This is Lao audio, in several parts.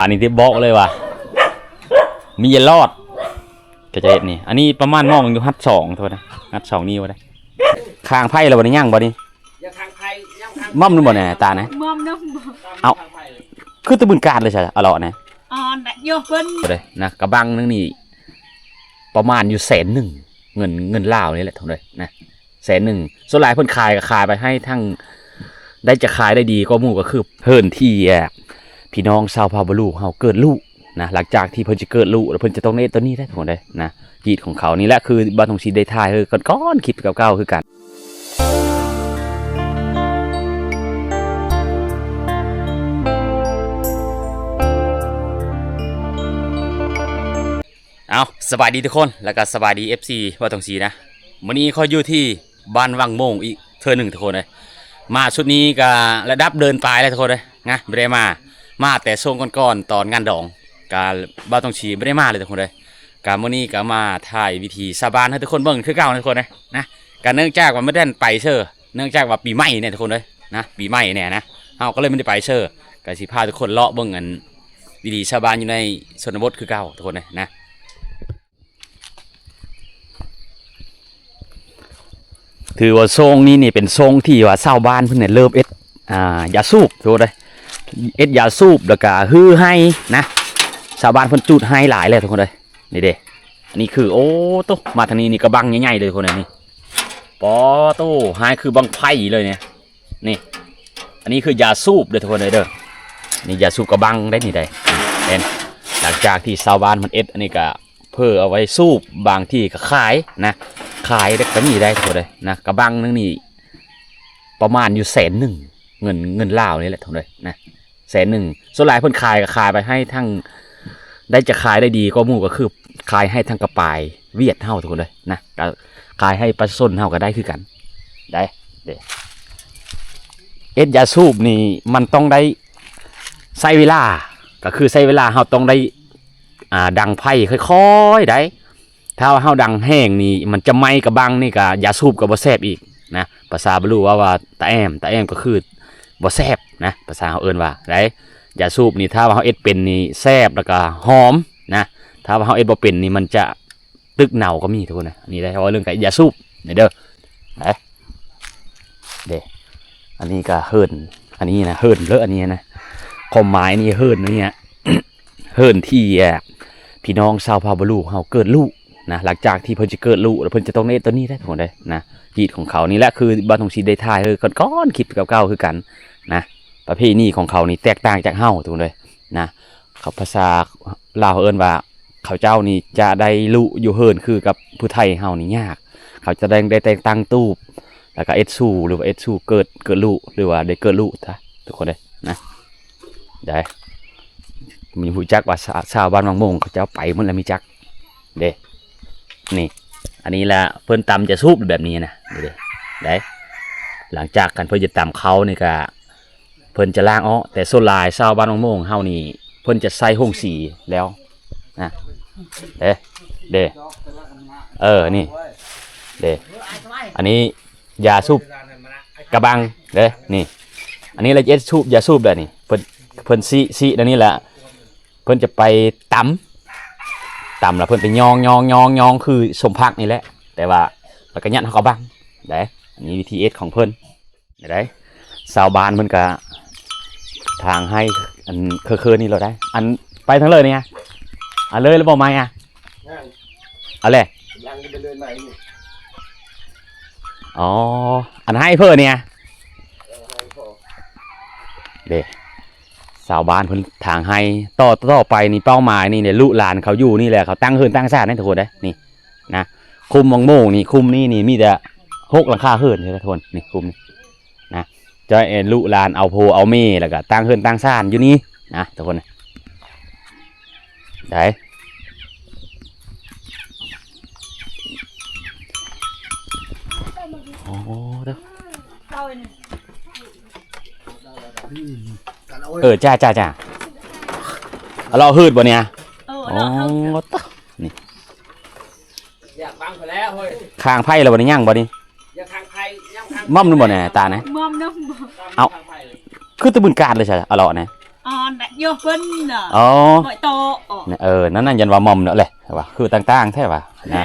ອັນນີ້ທີ່ບອກເລີຍວ່າ ມີຢ່າລອດ ກໍຈະເຮັດນີ້. ອັນນີ້ປະມານມອງຢູ່ຮັດສອງ ໂທດນະ ຮັດສອງນີ້ບໍ່ໄດ້. ຄາງໄຟແລ້ວບໍ່ໄດ້ ຍັງບໍ່ນີ້? ຍັງຄາງໄຟ ຍັງຄາງ ໝ່ອມໜຶ່ງບໍ່ແນ່ຕານະ? ໝ່ອມໜຶ່ງບໍ່? ເອົ້າ ຄືຕະບືນກາດເລີຍຊະ ອະເລາະນະ. ອໍ ນະ ໂຍເພິ່ນ ບໍ່ໄດ້ນະ. ກະບັງໜຶ່ງນີ້ປະມານຢູ່ແສນໜຶ່ງ ເງິນ ເງິນລາວນີ້ແຫຼະ ທຸກຄົນເອີຍນະ. ແສນໜຶ່ງ ສ່ວນຫຼາຍເພິ່ນຂາຍກໍຂາຍໄປໃຫ້ທັງ ໄດ້ຈະຂາຍໄດ້ດີກວ່າໝູ່ກໍຄືເຮືອນທີ່ ອ່າ ພີ່ນ້ອງຊາວເຜົ່າບາລູເຮົາເກີດລູກນະ. ຫຼັງຈາກທີ່ເພິ່ນຈະເກີດລູກແລ້ວ ເພິ່ນຈະຕ້ອງໄດ້ເຮັດຕົວນີ້ແຫຼະ ທຸກຄົນເອີຍນະ. ຮີດຂອງເຂົານີ້ແຫຼະ ຄືບ່າວທອງສີໄດ້ຖ່າຍໃຫ້ກ່ອນໆ ຄລິບເກົ່າໆຄືກັນ. ເອົ້າ ສະບາຍດີທຸກຄົນ ແລ້ວກໍສະບາຍດີ ເອັຟຊີ ບ່າວທອງສີນະ. ມື້ນີ້ຂ້ອຍຢູ່ທີ່ ບ້ານວັງໂມງອີກເທື່ອໜຶ່ງ ທຸກຄົນເອີຍ. ມາຊຸດນີ້ກໍລະດັບເດືອນປາຍແລ້ວ ທຸກຄົນເອີຍນະ ບໍ່ໄດ້ມາ ມາແຕ່ຊ່ວງກ່ອນໆ ຕອນງານດອງ ກໍບ່າວທອງສີບໍ່ໄດ້ມາເລີຍ ທຸກຄົນເອີຍ. ກໍມື້ນີ້ກໍມາຖ່າຍວິຖີຊາວບ້ານໃຫ້ທຸກຄົນເບິ່ງຄືເກົ່າ ທຸກຄົນເອີຍນະ. ກໍເນື່ອງຈາກວ່າບໍ່ໄດ້ໄປເຊີ ເນື່ອງຈາກວ່າປີໃໝ່ແນ່ ທຸກຄົນເອີຍນະ ປີໃໝ່ແນ່ນະ ເຮົາກໍເລີຍບໍ່ໄດ້ໄປເຊີ. ກໍຊິພາທຸກຄົນເລາະເບິ່ງ ອັນ ວິຖີຊາວບ້ານຢູ່ໃນຊົນນະບົດຄືເກົ່າ ທຸກຄົນເອີຍນະ. ຖືວ່າຊ່ວງນີ້ນີ້ເປັນຊ່ວງທີ່ວ່າຊາວບ້ານເພິ່ນນີ້ເລີ່ມເຮັດ ອ່າ ຢາສູບ ທຸກຄົນເອີຍ. ເຮັດຢາສູບ ແລ້ວກະຮືໄຮ່ນະ. ຊາວບ້ານເພິ່ນຈູດໄຮ່ຫຼາຍແລ້ວ ທຸກຄົນເອີຍ. ນີ້ເດ້ ອັນນີ້ຄື ໂອ້ໂຕ ມາທາງນີ້ນີ້ກະບັງໃຫຍ່ໆເລີຍ ທຸກຄົນເອີຍ. ນີ້ ປາໂຕ ໄຮ່ຄືບັ້ງໄຟເລີຍນີ້. ນີ້ ອັນນີ້ຄືຢາສູບເດີ ທຸກຄົນເອີຍເດີ. ນີ້ຢາສູບກະບັງໄດ໋ນີ້ໄດ໋ ເຫັນ. ຫຼັງຈາກທີ່ຊາວບ້ານເພິ່ນເຮັດ ອັນນີ້ກະເພື່ອເອົາໄວ້ສູບ ບາງທີ່ກະຂາຍນະ ຂາຍໄດ້ກະມີໄດ໋ ທຸກຄົນເອີຍນະ. ກະບັງໜຶ່ງນີ້ປະມານຢູ່ແສນໜຶ່ງ ເງິນ ເງິນລາວນີ້ແຫຼະ ທຸກຄົນເອີຍນະ ແສນໜຶ່ງ. ສ່ວນຫຼາຍເພິ່ນຂາຍກໍຂາຍໄປໃຫ້ທັງ ໄດ້ຈະຂາຍໄດ້ດີກວ່າໝູ່ກໍຄືຂາຍໃຫ້ທາງກະປາຍຫວຽດເຮົາ ທຸກຄົນເອີຍນະ ກໍຂາຍໃຫ້ປະຊາຊົນເຮົາກໍໄດ້ຄືກັນໄດ໋. ເດ້ ເຮັດຢາສູບນີ້ມັນຕ້ອງໄດ້ໃຊ້ເວລາ ກໍຄືໃຊ້ເວລາ ເຮົາຕ້ອງໄດ້ ອ່າ ດັງໄຟຄ່ອຍໆໄດ໋. ຖ້າວ່າເຮົາດັງແຮງນີ້ມັນຈະໄໝ້ກະບັງນີ້ ກະຢາສູບກໍບໍ່ແຊບອີກນະ. ພາສາບາລູເວົ້າວ່າຕະແອມ ຕະແອມກໍຄືບໍ່ແຊບນະ ພາສາເຮົາເອີ້ນວ່າໄດ໋. ຢາສູບນີ້ຖ້າວ່າເຮົາເຮັດເປັນນີ້ແຊບ ແລ້ວກະຫອມນະ. ຖ້າວ່າເຮົາເຮັດບໍ່ເປັນນີ້ມັນຈະຕຶກເນົ່າກໍມີ ທຸກຄົນນະ. ອັນນີ້ໄດ້ເວົ້າເລື່ອງກະຢາສູບນີ້ເດີ ເດ້. ອັນນີ້ກະເຮືອນ ອັນນີ້ນະ ເຮືອນເລີ ອັນນີ້ນະ ຄວາມໝາຍນີ້ເຮືອນນີ້ນະ ເຮືອນທີ່ ອ່າ ພີ່ນ້ອງຊາວເຜົ່າບາລູເຮົາເກີດລູກນະ. ຫຼັງຈາກທີ່ເພິ່ນຈະເກີດລູກແລ້ວ ເພິ່ນຈະຕ້ອງໄດ້ເຮັດຕົວນີ້ແຫຼະ ທຸກຄົນເອີຍນະ. ຮີດຂອງເຂົານີ້ແຫຼະ ຄືບ່າວທອງສີໄດ້ຖ່າຍໃຫ້ກ່ອນໆ ຄລິບເກົ່າໆຄືກັນນະ. ປະເພນີຂອງເຂົານີ້ແຕກຕ່າງຈາກເຮົາ ທຸກຄົນເອີຍນະ. ເຂົາ ພາສາລາວເຮົາເອີ້ນວ່າ ເຂົາເຈົ້ານີ້ຈະໄດ້ລຸຢູ່ເຮືອນຄືກັບຜູ້ໄທເຮົານີ້ຍາກ. ເຂົາຈະໄດ້ ໄດ້ແຕ່ງຕັ້ງຕູບ ແລ້ວກະເອັດຊູ ຫຼືວ່າເອັດຊູເກີດ ເກີດລຸ ຫຼືວ່າໄດ້ເກີດລຸຊະ ທຸກຄົນເອີຍນະ. ໄດ້ ມີຮູ້ຈັກວ່າຊາ ຊາວບ້ານວັງໂມງເຂົາເຈົ້າໄປໝົດແລ້ວ ມີຈັກເດ້. ນີ້ ອັນນີ້ລະເພິ່ນຕຳຢາສູບແບບນີ້ນະ ນີ້ເດ້ ໄດ້. ຫຼັງຈາກຄັນເພິ່ນຈະຕຳເຂົ້ານີ້ກະ ເພິ່ນຈະລ້າງອອກ ແຕ່ສ່ວນຫຼາຍຊາວບ້ານວັງໂມງເຮົານີ້ ເພິ່ນຈະໃສ່ໂຮງສີແລ້ວນະ. ເດ້ ເດ້ ເອີ ນີ້ ເດ້ ອັນນີ້ຢາສູບກະບັງເດ້ ນີ້. ອັນນີ້ລະເຮັດສູບ ຢາສູບແບບນີ້ ເພິ່ນ ເພິ່ນຊິ ຊິແນວນີ້ລະ ເພິ່ນຈະໄປຕຳ ຕຳລະເພິ່ນໄປຍອງ ຍອງ ຍອງ ຍອງ ຄືສົມຜັກນີ້ແຫຼະ ແຕ່ວ່າລະກະຍັດເຂົ້າກະບັງເດ້. ອັນນີ້ວິທີເຮັດຂອງເພິ່ນ. ໄດ້ ຊາວບ້ານເພິ່ນກະທາງໃຫ້ ອັນ ເຄີໆນີ້ໂລດໄດ໋. ອັນ ໄປທາງເລີຍນີ້ ອັນເລີຍແລ້ວບໍ່ໄໝອະ? ຍັງ ເອົາແຫຼະ ກຳລັງຈະໄປເລີຍໃໝຢູ່. ອໍ ອັນໃຫ້ເພິ່ນນີ້ ເອີ ໃຫ້ພໍ ເດ້. ຊາວບ້ານເພິ່ນທາງໃຫ້ ຕໍ່ ຕໍ່ໄປນີ້ເປົ້າໝາຍນີ້ແຫຼະ ລູກຫຼານເຂົາຢູ່ນີ້ແຫຼະ ເຂົາຕັ້ງເຮືອນຕັ້ງຊານໃຫ້ທຸກຄົນເດ້ ນີ້ ນະ. ຄຸ້ມວັງໂມງນີ້ ຄຸ້ມນີ້ນີ້ມີແຕ່ຫົກຫຼັງຄາເຮືອນເດ້ທຸກຄົນ ນີ້ຄຸ້ມນີ້ນະ. ຈະເຫັນລູກຫຼານເອົາພໍ່ເອົາແມ່ ແລ້ວກະຕັ້ງເຮືອນຕັ້ງຊານຢູ່ນີ້ນະທຸກຄົນ ໄດ້. ໂອ້ ເດີ ເອີ ຈ້າ ຈ້າ ຈ້າ ເອົາເລາະຮືດບໍ່ນີ້? ເອີ ເອົາເລາະ ໂອ້ ເຮົາ ນີ້ ຢາກບັງໄປແລ້ວເຮີ້ຍ ຄາງໄຟແລ້ວບໍ່ນີ້? ຍັງບໍ່ນີ້? ຢາກຄາງໄຟ ຍັງຄາງ ໝ່ອມໜຶ່ງບໍ່ແນ່ ຕານະ? ໝ່ອມໜຶ່ງບໍ່? ເອົ້າ ຄືຕະບືນກາດເລີຍຊະ ເອົາເລາະນະ. ອ່ານນະໂຍເພິ່ນນະ ອໍ ບໍ່ໂຕ ເອີ ນັ້ນໆ ຍັນວ່າໝ່ອມເນາະແຫຼະ ວ່າຄືຕ່າງໆ ແທ້ວ່ານະ.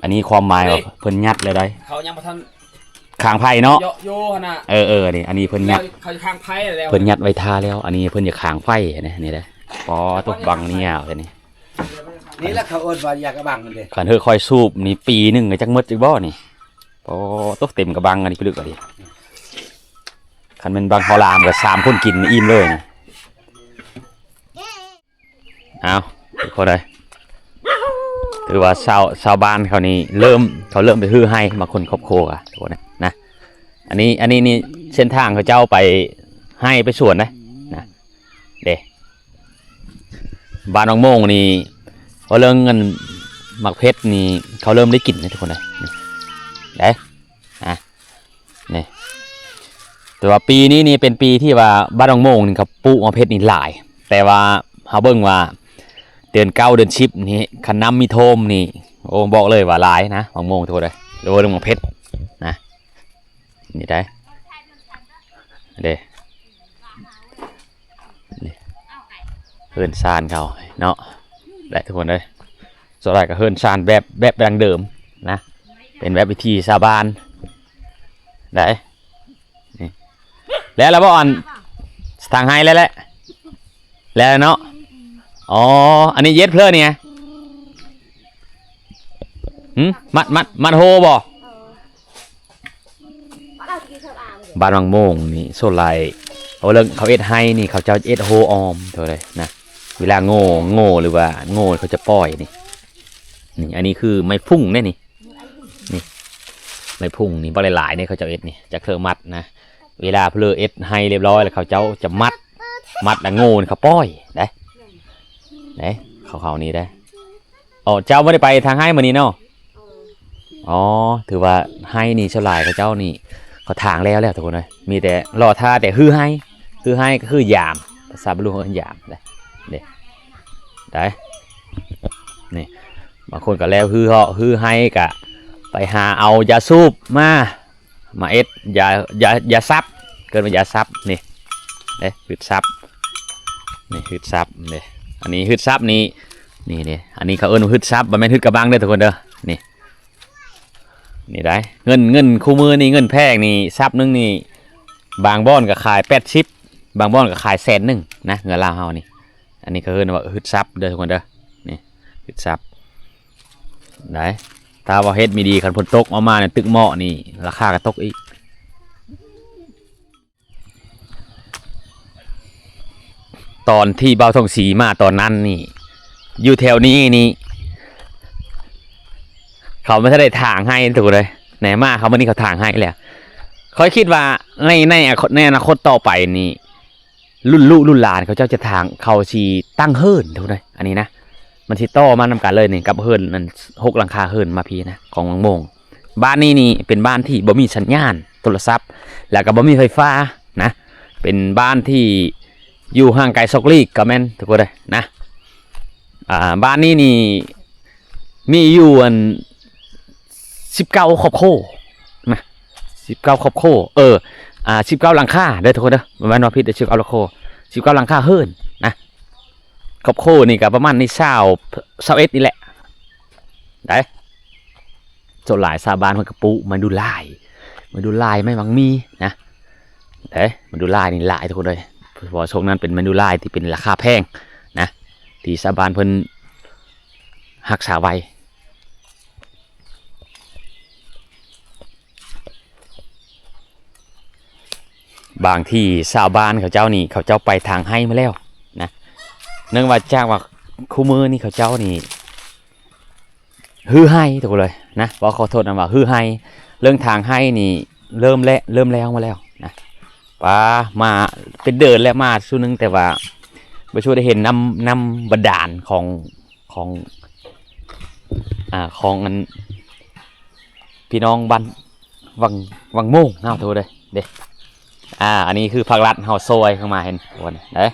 ອັນນີ້ຄວາມໝາຍວ່າເພິ່ນຍັດແລ້ວໃດ ເຂົາຍັງບໍ່ທັນຄາງໄຟເນາະ ເຍາະໂຍຫັ້ນນະ. ເອີໆ ນີ້ ອັນນີ້ເພິ່ນຍັດ ເຂົາຄາງໄຟແລ້ວ ເພິ່ນຍັດໄວ້ຖ້າແລ້ວ. ອັນນີ້ເພິ່ນຈະຄາງໄຟນະ ນີ້ເດ້. ປໍ ຕົກບັງນີ້ຍາວແທ້ນີ້. ນີ້ແຫຼະເຂົາເອີ້ນວ່າຢາກະບັງຫັ້ນເດ້. ຄັນເຮີຂ້ອຍສູບນີ້ປີໜຶ່ງຈັກໝົດອີກບໍ່ນີ້. ໂອ້ ຕົກເຕັມກະບັງອັນນີ້ ປຶກອັນນີ້. ຄັນແມ່ນບັງເຂົ້າຫຼາມກະສາມຄົນກິນອີ່ມເລີຍນີ້. ອ້າວ ທຸກຄົນເອີຍ ຖືວ່າຊາວ ຊາວບ້ານເຂົານີ້ເລີ່ມ ເຂົາເລີ່ມໄປຮື້ໄຮ່ມາຄົນຄອບຄົວ ທຸກຄົນນະ. ອັນນີ້ ອັນນີ້ນີ້ເສັ້ນທາງເຂົາເຈົ້າໄປໄຮ່ໄປສວນນະ ນະ ເດ້. ບ້ານວັງໂມງນີ້ ເວົ້າເລື່ອງອັນໝາກເຜັດນີ້ ເຂົາເລີ່ມໄດ້ກິນເດ້ທຸກຄົນເອີຍ ນີ້ ເດ້ ອ່າ ນີ້ ແຕ່ວ່າປີນີ້ນີ້ເປັນປີທີ່ວ່າບ້ານວັງໂມງນີ້ເຂົາປູກໝາກເຜັດນີ້ຫຼາຍ ແຕ່ວ່າເຮົາເບິ່ງວ່າເດືອນເກົ້າເດືອນສິບນີ້ ຄັນນ້ຳມີຖ້ວມນີ້ ໂອ້ ບອກເລີຍວ່າຫຼາຍນະ ວັງໂມງທຸກຄົນເອີຍ ເລື່ອງໝາກເຜັດນະ. ນີ້ໄດ໋ ເດ້ ນີ້ເຮືອນຊານເຂົາເນາະ ໄດ້ທຸກຄົນເອີຍ. ສ່ວນຫຼາຍກະເຮືອນຊານແບບ ແບບດັ້ງເດີມນະ ເປັນແບບວິຖີຊາວບ້ານໄດ໋. ນີ້ ແລ້ວລະບໍ່ ອັນທາງໄຮ່ແລ້ວແຫຼະ ແລ້ວເນາະ. ອໍ ອັນນີ້ເຮັດເພື່ອນີ້ ຫື ມັດ ມັດ ມັດໂຮບໍ່? ບ້ານວັງໂມງນີ້ສ່ວນຫຼາຍ ເອົາເລື່ອງເຂົາເຮັດໄຮ່ນີ້ ເຂົາເຈົ້າເຮັດໂຮອ້ອມເທົ່າໃດນະ. ເວລາໂງ່ ໂງ່ ຫຼືວ່າໂງ່ເຂົາຈະປ່ອຍນີ້ ນີ້ ອັນນີ້ຄືໄມ້ພຸ້ງເດ້ນີ້ ນີ້ ໄມ້ພຸ້ງນີ້ບັກຫຼາຍໆ ນີ້ເຂົາເຈົ້າເຮັດນີ້ ຈາກເຄື່ອງມັດນະ. ເວລາເພິ່ນເຮັດໄຮ່ຮຽບຮ້ອຍແລ້ວ ເຂົາເຈົ້າຈະມັດ ມັດແລ້ວໂງ່ເຂົາປ່ອຍໄດ໋ ເດ້ ເຂົາ ເຂົານີ້ໄດ໋. ອໍ ເຈົ້າບໍ່ໄດ້ໄປທາງໄຮ່ມື້ນີ້ເນາະ? ອໍ ຖືວ່າໄຮ່ນີ້ສ່ວນຫຼາຍເຂົາເຈົ້ານີ້ ເຂົາຖາງແລ້ວແລ້ວທຸກຄົນເອີຍ ມີແຕ່ລໍຖ້າແຕ່ຮື້ໄຮ່ ຮື້ໄຮ່ກະຄືຢາມ ພາສາບາລູເອີ້ນຢາມເດ້ ເດ້ ໄດ້ ນີ້ ບາງຄົນກະແລ້ວຮື້ເຫາະ ຮື້ໄຮ່ກະໄປຫາເອົາຢາສູບມາ ມາເຮັດຢາ ຢາ ຢາສັບ ເອີ້ນວ່າຢາສັບ ນີ້ເດ້ ພືດສັບ ນີ້ພືດສັບເດ້. ອັນນີ້ພືດສັບນີ້ ນີ້ເດ້ ອັນນີ້ເຂົາເອີ້ນວ່າພືດສັບ ບໍ່ແມ່ນພືດກະບັງເດີທຸກຄົນເດີ ນີ້ ນີ້ໄດ໋. ເງິນ ເງິນຄູ່ມື້ນີ້ ເງິນແພງນີ້ ສັບໜຶ່ງນີ້ ບາງບ່ອນກະຂາຍແປດສິບ ບາງບ່ອນກະຂາຍແສນໜຶ່ງນະ ເງິນລາວເຮົານີ້. ອັນນີ້ເຂົາເອີ້ນວ່າຮຶດສັບເດີທຸກຄົນເດີ ນີ້ຮຶດສັບໄດ໋. ຖ້າວ່າເຮັດບໍ່ດີ ຄັນຝົນຕົກອອກມານີ້ ຕຶກເໝາະນີ້ ລາຄາກະຕົກອີກ. ຕອນທີ່ບ່າວທອງສີມາຕອນນັ້ນນີ້ ຢູ່ແຖວນີ້ນີ້ ເຂົາບໍ່ທັນໄດ້ຖາງໄຮ່ທຸກຄົນເອີຍ ແນ່ມາເຂົາມື້ນີ້ເຂົາຖາງໄຮ່ແລ້ວ. ຂ້ອຍຄິດວ່າໃນ ໃນອະ ໃນອະນາຄົດຕໍ່ໄປນີ້ ລຸ້ນລູກລຸ້ນຫຼານເຂົາເຈົ້າຈະຖາງ ເຂົາຊິຕັ້ງເຮືອນທຸກຄົນເອີຍ ອັນນີ້ນະ ມັນຊິຕໍ່ມານຳກັນເລີຍນີ້ ກັບເຮືອນອັນຫົກຫຼັງຄາເຮືອນມາພີ້ນະ ຂອງວັງໂມງ. ບ້ານນີ້ນີ້ເປັນບ້ານທີ່ບໍ່ມີສັນຍານໂທລະສັບ ແລ້ວກະບໍ່ມີໄຟຟ້ານະ ເປັນບ້ານທີ່ຢູ່ຫ່າງໄກຊອກຫຼີກກະແມ່ນທຸກຄົນເອີຍນະ. ອ່າ ບ້ານນີ້ນີ້ມີຢູ່ອັນສິບເກົ້າຄອບຄົວນະ ສິບເກົ້າຄອບຄົວ ເອີ ອ່າ ສິບເກົ້າຫຼັງຄາເດີທຸກຄົນເດີ ບໍ່ແມ່ນວ່າຜິດເດີ ສິບເກົ້າຫຼັງຄາ ສິບເກົ້າຫຼັງຄາເຮືອນນະ. ຄອບຄົວນີ້ກະປະມານນີ້ຊາວ ຊາວເອັດນີ້ແຫຼະໄດ໋. ສ່ວນຫຼາຍຊາວບ້ານເພິ່ນກະປູກໄມ້ດູ່ລາຍ ໄມ້ດູ່ລາຍ ໄມ້ຫວັງມີນະ ເດ້ ໄມ້ດູ່ລາຍນີ້ຫຼາຍທຸກຄົນເອີຍ ເພາະວ່າຊ່ວງນັ້ນເປັນໄມ້ດູ່ລາຍທີ່ເປັນລາຄາແພງນະ ທີ່ຊາວບ້ານເພິ່ນຮັກສາໄວ້. ບາງທີ່ຊາວບ້ານເຂົາເຈົ້ານີ້ ເຂົາເຈົ້າໄປທາງໄຮ່ມາແລ້ວນະ ເນື່ອງວ່າຈາກວ່າຄູ່ມື້ນີ້ເຂົາເຈົ້ານີ້ຮື້ໄຮ່ທຸກຄົນເລີຍນະ ຂໍໂທດນຳວ່າຮື້ໄຮ່ ເລື່ອງທາງໄຮ່ນີ້ເລີ່ມແລ້ວ ເລີ່ມແລ້ວມາແລ້ວນະ. ປາ ມາເປັນເດືອນແລ້ວ ມາຊຸດໜຶ່ງ ແຕ່ວ່າບໍ່ຊຸໄດ້ເຫັນນ້ຳ ນ້ຳບາດານຂອງ ຂອງ ອ່າ ຂອງອັນ ພີ່ນ້ອງບ້ານວັງ ວັງໂມງເຮົາໂທເດ້ ເດ້. ອ່າ ອັນນີ້ຄືພາກລັດເຮົາຊ່ອຍເຂົ້າມາ ເຫັນບໍ່ເດ້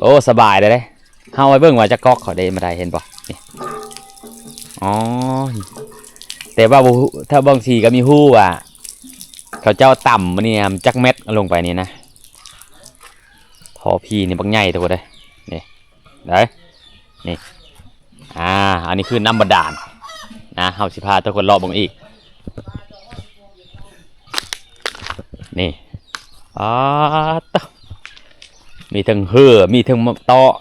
ໂອ້ ສະບາຍເດ້. ເຮົາໄປເບິ່ງວ່າຈະກອກເຂົາໄດ້ມາໄດ້ ເຫັນບໍ່ນີ້ ອໍ ແຕ່ວ່າບໍ່ ຖ້າບາງທີກະມີຮູ້ວ່າເຂົາເຈົ້າຕຳອັນນີ້ຈັກແມັດລົງໄປນີ້ນະ. ພໍພີນີ້ບັກໃຫຍ່ທຸກຄົນເດີ ນີ້ ໄດ້ ນີ້ ອ່າ ອັນນີ້ຄືນ້ຳບາດານນະ. ເຮົາຊິພາທຸກຄົນເລາະເບິ່ງອີກ ນີ້ ປາດໂທ້ ມີເທິງເຮືອ ມີເທິງເຕາະ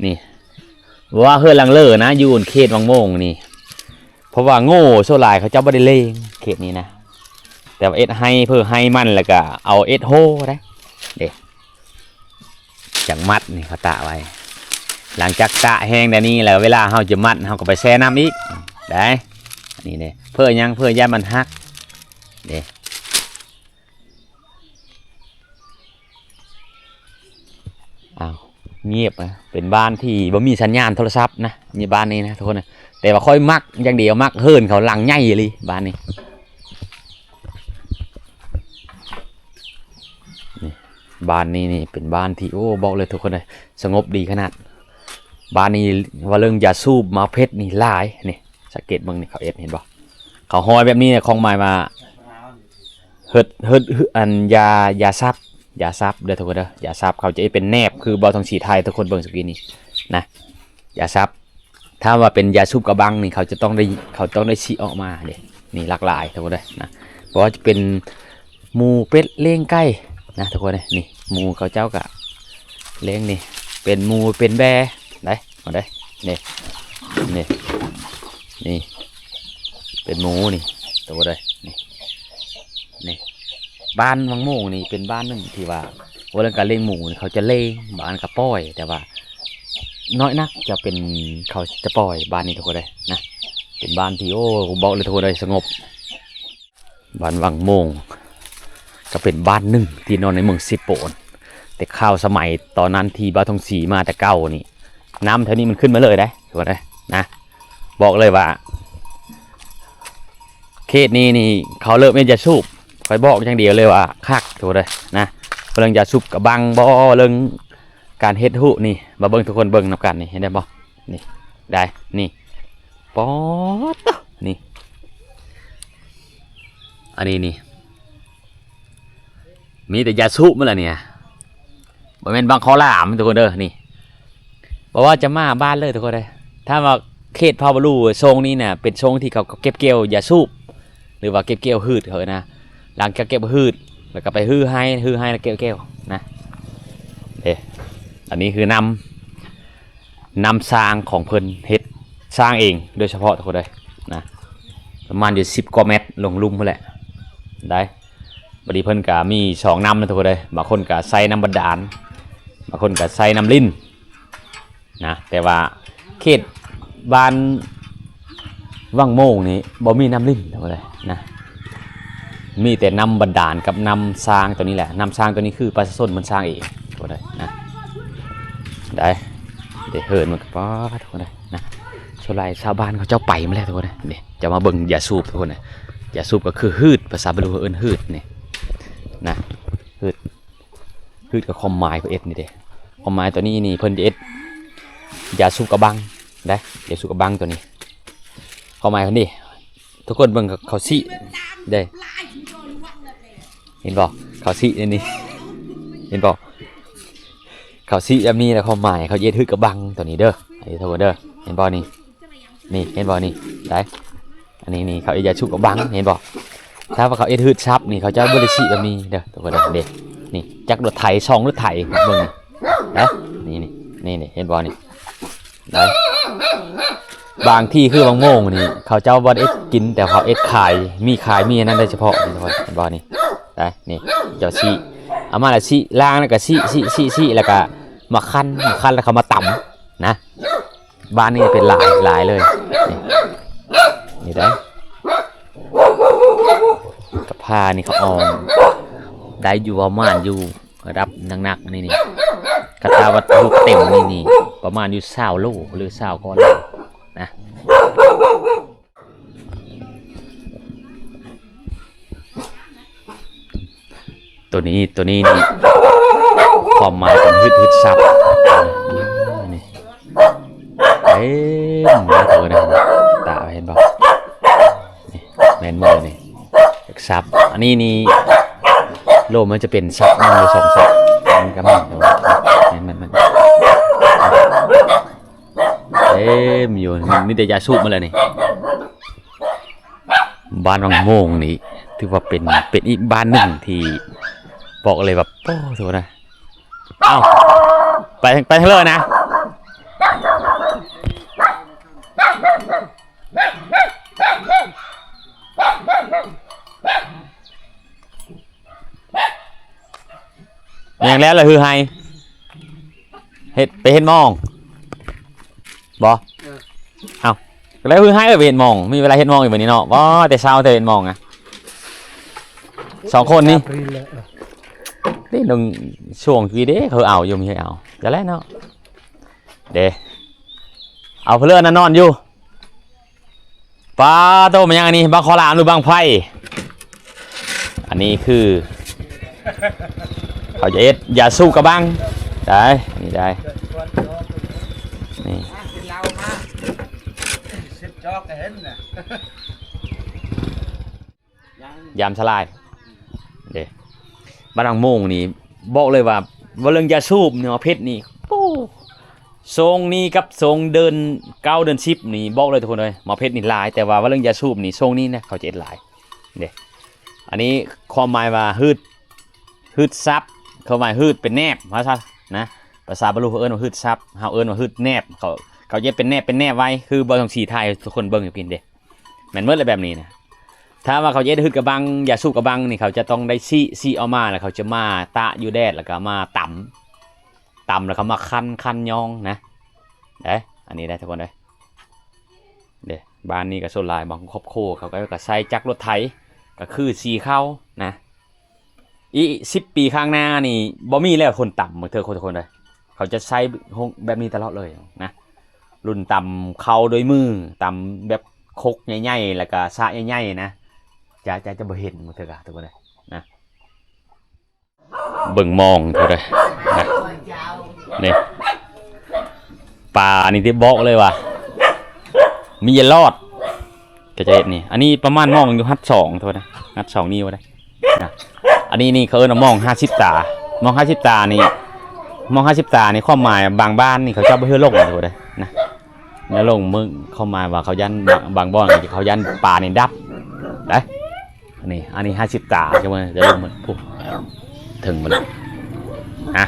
ນີ້ ວ່າເຮືອນຫຼັງເລີນະ ຢູ່ເຂດວັງໂມງນີ້ ເພາະວ່າໂງ່ສ່ວນຫຼາຍເຂົາເຈົ້າບໍ່ໄດ້ເລງເຂດນີ້ນະ ແຕ່ວ່າເຮັດໄຮ່ເພື່ອໄຮ່ມັນ ແລ້ວກະເອົາເຮັດໂຮໄດ້ ເດ້ ຈັກມັດນີ້ເຂົາຕາກໄວ້. ຫຼັງຈາກຕາກແຫ້ງແບບນີ້ແລ້ວ ເວລາເຮົາຈະມັດ ເຮົາກໍໄປແຊ່ນ້ຳອີກໄດ້. ອັນນີ້ເດ້ ເພື່ອຫຍັງ? ເພື່ອຢ້ານມັນຫັກເດ້. ອ້າວ ງຽບນະ ເປັນບ້ານທີ່ບໍ່ມີສັນຍານໂທລະສັບນະ ນີ້ບ້ານນີ້ນະທຸກຄົນນະ. ແຕ່ວ່າຂ້ອຍມັກຢ່າງດຽວ ມັກເຮືອນເຂົາຫຼັງໃຫຍ່ອີ່ຫຼີບ້ານນີ້. ນີ້ ບ້ານນີ້ນີ້ເປັນບ້ານທີ່ ໂອ້ ບອກເລີຍທຸກຄົນເອີຍ ສະຫງົບດີຂະໜາດ. ບ້ານນີ້ວ່າເລື່ອງຢາສູບ ໝາກເພັດນີ້ຫຼາຍ. ນີ້ ສັງເກດເບິ່ງນີ້ ເຂົາເຮັດ ເຫັນບໍ່? ເຂົາຫ້ອຍແບບນີ້ ຄວາມໝາຍວ່າເຮັດ ເຮັດ ອັນ ຢາ ຢາສັບ ຢາສັບເດີທຸກຄົນເດີ. ຢາສັບເຂົາຈະເຮັດເປັນແໜບ ຄືເບົາທອງສີໄທ ທຸກຄົນເບິ່ງສະກີນີ້ນະ ຢາສັບ. ຖ້າວ່າເປັນຢາສູບກະບັງນີ້ ເຂົາຈະຕ້ອງໄດ້ ເຂົາຕ້ອງໄດ້ຊິອອກມາເດ້. ນີ້ຫຼາກຫຼາຍທຸກຄົນເດີນະ ບໍ່ວ່າຈະເປັນໝູ ເປັດ ເລ້ງ ໄກ່ນະທຸກຄົນເດີ. ນີ້ໝູເຂົາເຈົ້າກະລ້ຽງນີ້ ເປັນໝູເປັນແບ້ໄດ້ ເອົາໄດ້. ນີ້ ນີ້ ນີ້ ເປັນໝູນີ້ທຸກຄົນເດີ ນີ້ ນີ້ ບ້ານວັງໂມງນີ້ເປັນບ້ານໜຶ່ງທີ່ວ່າ ເວົ້າເລື່ອງການລ້ຽງໝູນີ້ ເຂົາຈະລ້ຽງ ບາງອັນກໍປ່ອຍ ແຕ່ວ່ານ້ອຍນັກຈະເປັນ ເຂົາຈະປ່ອຍ. ບ້ານນີ້ທຸກຄົນເດີນະ ເປັນບ້ານທີ່ ໂອ້ ບອກເລີຍທຸກຄົນເດີ ສະຫງົບ. ບ້ານວັງໂມງກໍເປັນບ້ານໜຶ່ງທີ່ນອນໃນເມືອງເຊໂປນ ແຕ່ຄາວສະໄໝຕອນນັ້ນທີ່ບ່າວທອງສີມາແຕ່ເກົ່ານີ້ ນ້ຳແຖວນີ້ມັນຂຶ້ນມາເລີຍເດ້ທຸກຄົນເດີນະ. ບອກເລີຍວ່າ ເຂດນີ້ນີ້ເຂົາເລີ່ມເຮັດຢາສູບ ຂ້ອຍບອກຢ່າງດຽວເລີຍວ່າຄັກທຸກຄົນເດີນະ. ເລື່ອງຢາສູບກະບັງບໍ ເລື່ອງການເຮັດຫູນີ້ ມາເບິ່ງ ທຸກຄົນເບິ່ງນຳກັນນີ້ ເຫັນໄດ້ບໍ່? ນີ້ ໄດ້ ນີ້ ປອດໂທ້ ນີ້ ອັນນີ້ນີ້ ມີແຕ່ຢາສູບໝົດລະນີ້ ບໍ່ແມ່ນບັງຄໍລາມທຸກຄົນເດີ. ນີ້ ບໍ່ວ່າຈະມາບ້ານເລີຍທຸກຄົນເດີ ຖ້າວ່າເຂດພາວະລູໂຊນນີ້ນະ ເປັນໂຊນທີ່ເຂົາເກັບກ່ຽວຢາສູບ ຫຼືວ່າເກັບກ່ຽວພືດເຂົານະ. ຫຼັງຈາກເກັບພືດ ແລ້ວກໍໄປຮື້ໄຮ່ ຮື້ໄຮ່ແລ້ວເກັບກ່ຽວນະ. ເດ້ ອັນນີ້ຄືນ້ຳ ນ້ຳສ້າງຂອງເພິ່ນ ເຮັດສ້າງເອງໂດຍສະເພາະທຸກຄົນເດີນະ ປະມານຢູ່ສິບກວ່າແມັດລົງລຸ່ມພຸ້ນແຫຼະໄດ້. ບັດນີ້ເພິ່ນກະມີສອງນ້ຳນະທຸກຄົນເດີ ບາງຄົນກະໃສ່ນ້ຳບາດານ ບາງຄົນກະໃສ່ນ້ຳລິນນະ. ແຕ່ວ່າເຂດບ້ານວັງໂມງນີ້ບໍ່ມີນ້ຳລິນທຸກຄົນເດີນະ ມີແຕ່ນ້ຳບາດານກັບນ້ຳສ້າງໂຕນີ້ແຫຼະ. ນ້ຳສ້າງໂຕນີ້ຄືປະຊາຊົນເພິ່ນສ້າງເອງທຸກຄົນເດີນະ. ໄດ້ ໄດ້ເຫີນມັນກໍປາດທຸກຄົນເດີນະ ສ່ວນຫຼາຍຊາວບ້ານເຂົາເຈົ້າໄປໝົດແລ້ວທຸກຄົນເດີ. ນີ້ ຈະມາເບິ່ງຢາສູບທຸກຄົນເດີ ຢາສູບກໍຄືຫືດ ພາສາບາລີເອີ້ນຫືດນີ້ນະ ຫືດ ຫືດກໍຄວາມໝາຍເຂົາເຮັດນີ້ເດ້. ຄວາມໝາຍໂຕນີ້ນີ້ເພິ່ນຈະເຮັດຢາສູບກະບັງໄດ້ ຢາສູບກະບັງໂຕນີ້ ຄວາມໝາຍເພິ່ນນີ້ ທຸກຄົນເບິ່ງເຂົາຊິເດ້ ເຫັນບໍ່? ເຂົາຊິອັນນີ້ ເຫັນບໍ່? ເຂົາຊິແບບນີ້ແຫຼະ ຄວາມໝາຍເຂົາຈະເຮັດຫືດກະບັງໂຕນີ້ເດີ ໃຫ້ທຸກຄົນເດີ. ເຫັນບໍ່ນີ້? ນີ້ ເຫັນບໍ່ນີ້? ໄດ້ ອັນນີ້ນີ້ເຂົາເຮັດຢາສູບກະບັງ ເຫັນບໍ່? ຖ້າວ່າເຂົາເຮັດຫືດສັບນີ້ ເຂົາຈະບໍ່ໄດ້ຊິແບບນີ້ເດີ ທຸກຄົນເດີ. ນີ້ ຈັກລົດໄຖ ສອງລົດໄຖ ເບິ່ງນີ້ ເຫັນບໍ່ນີ້? ເຫັນບໍ່ນີ້? ໄດ້ ບາງທີ່ຄືບາງໂມງນີ້ ເຂົາເຈົ້າບໍ່ໄດ້ເຮັດກິນ ແຕ່ເຂົາເຮັດຂາຍ ມີຂາຍ ມີອັນນັ້ນໂດຍສະເພາະ ເຫັນບໍ່ນີ້? ໄດ້ ນີ້ ເຈົ້າຊິ ເອົາມາແລ້ວຊິ ລ້າງແລ້ວກໍຊິ ຊິ ຊິ ຊິ ແລ້ວກໍມາຄັ້ນ ມາຄັ້ນແລ້ວເຂົາມາຕຳນະ. ບ້ານນີ້ເປັນຫຼາຍ ຫຼາຍເລີຍ ນີ້ ນີ້ໄດ້ ກະພ້ານີ້ເຂົາເອົາໄດ້ຢູ່ ປະມານຢູ່ ລະດັບໜັກໆ ອັນນີ້ນີ້ ຄັນຖ້າວ່າລູກເຕັມນີ້ນີ້ ປະມານຢູ່ຊາວໂລ ຫຼື ຊາວກວ່າໂລນະ. ໂຕນີ້ ໂຕນີ້ນີ້ ຄວາມໝາຍຂອງຫືດ ຫືດສັບ ນີ້ ເຕັມເລີຍ ຕາເຫັນບໍ່? ນີ້ ແມ່ນໝົດເລີຍນີ້ ສັບ ອັນນີ້ນີ້ ໂລມມັນຈະເປັນສັບໜຶ່ງຫຼືສອງສັບ ມັນກໍມີ ແຕ່ວ່າ ເຕັມຢູ່ ມີແຕ່ຢາສູບໝົດແລ້ວນີ້. ບ້ານວັງໂມງນີ້ຖືວ່າເປັນ ເປັນອີກບ້ານໜຶ່ງທີ່ບອກເລີຍວ່າ ໂອ້ ໂທນະ. ເອົ້າ ໄປ ໄປທາງເລີນະ. ຍັງແລ້ວລະຄືໄຮ່ ເຮັດ ໄປເຮັດມອງບໍ່? ເອີ ເອົ້າ ກໍແລ້ວຄືໄຮ່ ເອີ ໄປເຮັດມອງ ມີເວລາເຮັດມອງຢູ່ມື້ນີ້ເນາະ. ບໍ່ ແຕ່ເຊົ້າແຕ່ເຮັດມອງນະ ສອງຄົນນີ້. ນີ້ ຊ່ວງທີ່ເດ້ ເຂົາເອົາຢູ່ ມີໃຫ້ເອົາ ຈະແລ້ວເນາະ. ເດ້ ເອົາເພິ່ນອັນນັ້ນນອນຢູ່. ປາໂຕ ແມ່ນຫຍັງອັນນີ້ ບັ້ງຄໍລາມ ຫຼື ບັ້ງໄຟ? ອັນນີ້ຄື ເຂົາຈະເຮັດຢາສູບກະບັງ ໄດ້ ນີ້ໄດ້ ນີ້ ຢາມສະຫຼາຍເດ້. ບ້ານວັງໂມງນີ້ ບອກເລີຍວ່າ ເວົ້າເລື່ອງຢາສູບນີ້ ໝໍເພັດນີ້ ໂອ້ ຊ່ວງນີ້ກັບຊ່ວງເດືອນເກົ້າ ເດືອນສິບນີ້ ບອກເລີຍທຸກຄົນເອີຍ ໝໍເພັດນີ້ຫຼາຍ. ແຕ່ວ່າເວົ້າເລື່ອງຢາສູບນີ້ ຊ່ວງນີ້ນະ ເຂົາຈະເຮັດຫຼາຍເດ້. ອັນນີ້ຄວາມໝາຍວ່າ ຫືດ ຫືດສັບ ຄວາມໝາຍ ຫືດເປັນແນບ ວ່າຊັ້ນນະ. ພາສາບາລູເຂົາເອີ້ນວ່າ ຫືດສັບ ເຮົາເອີ້ນວ່າ ຫືດແນບ. ເຂົາ ເຂົາຈະເປັນແນບ ເປັນແນບໄວ້ ຄືບ່າວທອງສີຖ່າຍໃຫ້ທຸກຄົນເບິ່ງຢູ່ພີ້ເດ້. ແມ່ນໝົດແຫຼະແບບນີ້ນະ. ຖ້າວ່າເຂົາຈະເຮັດຫືດກະບັງ ຢາສູບກະບັງນີ້ ເຂົາຈະຕ້ອງໄດ້ສີ ສີອອກມາ ແລ້ວເຂົາຈະມາຕາກຢູ່ແດດ ແລ້ວກໍມາຕຳ ຕຳແລ້ວກໍມາຄັ້ນ ຄັ້ນຍອງນະ. ເດ້ ອັນນີ້ໄດ້ທຸກຄົນເອີຍ ເດ້. ບ້ານນີ້ກໍສ່ວນຫຼາຍ ບາງຄອບຄົວເຂົາກໍ ກໍໃຊ້ຈັກລົດໄຖ ກໍຄືສີເຂົານະ. ອີກສິບປີຂ້າງໜ້ານີ້ ບໍ່ມີແລ້ວຄົນຕຳ ເບິ່ງເທີ ທຸກຄົນເອີຍ ເຂົາຈະໃຊ້ໂຮງແບບນີ້ຕະຫຼອດເລີຍນະ. ລຸ້ນຕຳເຂົ້າດ້ວຍມື ຕຳແບບຄົກໃຫຍ່ໆ ແລ້ວກະສາກໃຫຍ່ໆນະ ຈະ ຈະ ຈະບໍ່ເຫັນ ເບິ່ງເທີ ທຸກຄົນເອີຍນະ. ເບິ່ງມອງເທົ່າໃດນະ ນີ້ ປານີ້ທີ່ບອກເລີຍວ່າ ມີຢ່າລອດ ກໍຈະເຮັດນີ້. ອັນນີ້ປະມານມອງຢູ່ຮັດສອງເທົ່າໃດ ຮັດສອງນິ້ວໄດ້ນະ. ອັນນີ້ນີ້ເຂົາເອີ້ນວ່າມອງຫ້າສິບຕາ ມອງຫ້າສິບຕານີ້ ມອງຫ້າສິບຕານີ້ ຄວາມໝາຍບາງບ້ານນີ້ ເຂົາເຈົ້າບໍ່ໃຫ້ລົງເທົ່າໃດນະ. ແນວລົງ ເບິ່ງ ຄວາມໝາຍວ່າເຂົາຢ້ານ ບາງ ບາງບ່ອນເຂົາຢ້ານປານີ້ດັບໄດ໋. ອັນນີ້ ອັນນີ້ຫ້າສິບຕາ ຈະເບິ່ງ ຈະລົງເບິ່ງ ພຸ້ນ ເຖິງໝົດນະ.